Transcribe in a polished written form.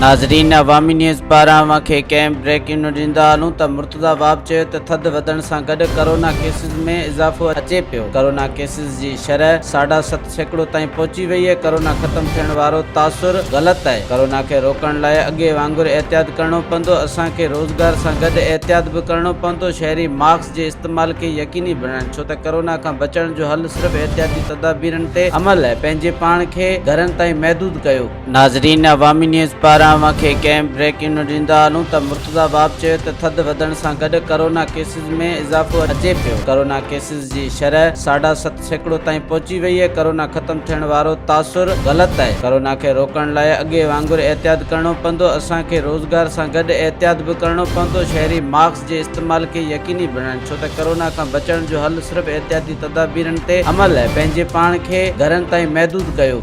ناظرين عوامي نيوز پاران اوهان کي ڪنهن بريڪنگ نيوز ڏيندا هلون ته مرتضيٰ وهاب چيو ته ٿڌ وڌڻ سان گڏ ڪرونا ڪيسز ۾ اضافو اچي پيو، ڪرونا ڪيسز جي شرح ساڍا 7% تائين پهچي وئي آهي، ڪرونا ختم ٿيڻ وارو تاثر غلط آهي، ڪرونا کي روڪڻ لاء اڳي وانگر احتياط ڪرڻو پوندو، اسان کي روزگار سان گڏ احتياط به ڪرڻو پوندو، شهري ماسڪ جي استعمال کي يقيني بڻائن ڇو ته ڪرونا کان بچڻ جو حل صرف احتياطي تدابيرن تي عمل آهي، پنهنجي پاڻ کي گهرن تائين محدود ڪيو. ناظرين عوامي نيوز پاران اوهان کي ڪنهن بريڪنگ نيوز ڏيندا هلون ته مرتضيٰ وهاب چيو ته ٿڌ وڌڻ سان گڏ ڪرونا ڪيسز ۾ اضافو اچي پيو، ڪرونا ڪيسز جي شرح ساڍا 7% تائين پهچي وئي آهي، ڪرونا ختم ٿيڻ وارو تاثر غلط آهي، ڪرونا کي روڪڻ لاء اڳي وانگر احتياط ڪرڻو پوندو، اسان کي روزگار سان گڏ احتياط به ڪرڻو پوندو، شهري ماسڪ جي استعمال کي يقيني بڻائن ڇو ته ڪرونا کان بچڻ جو حل صرف احتياطي تدابيرن تي عمل آهي، پنهنجي پاڻ کي گهرن تائين محدود ڪيو.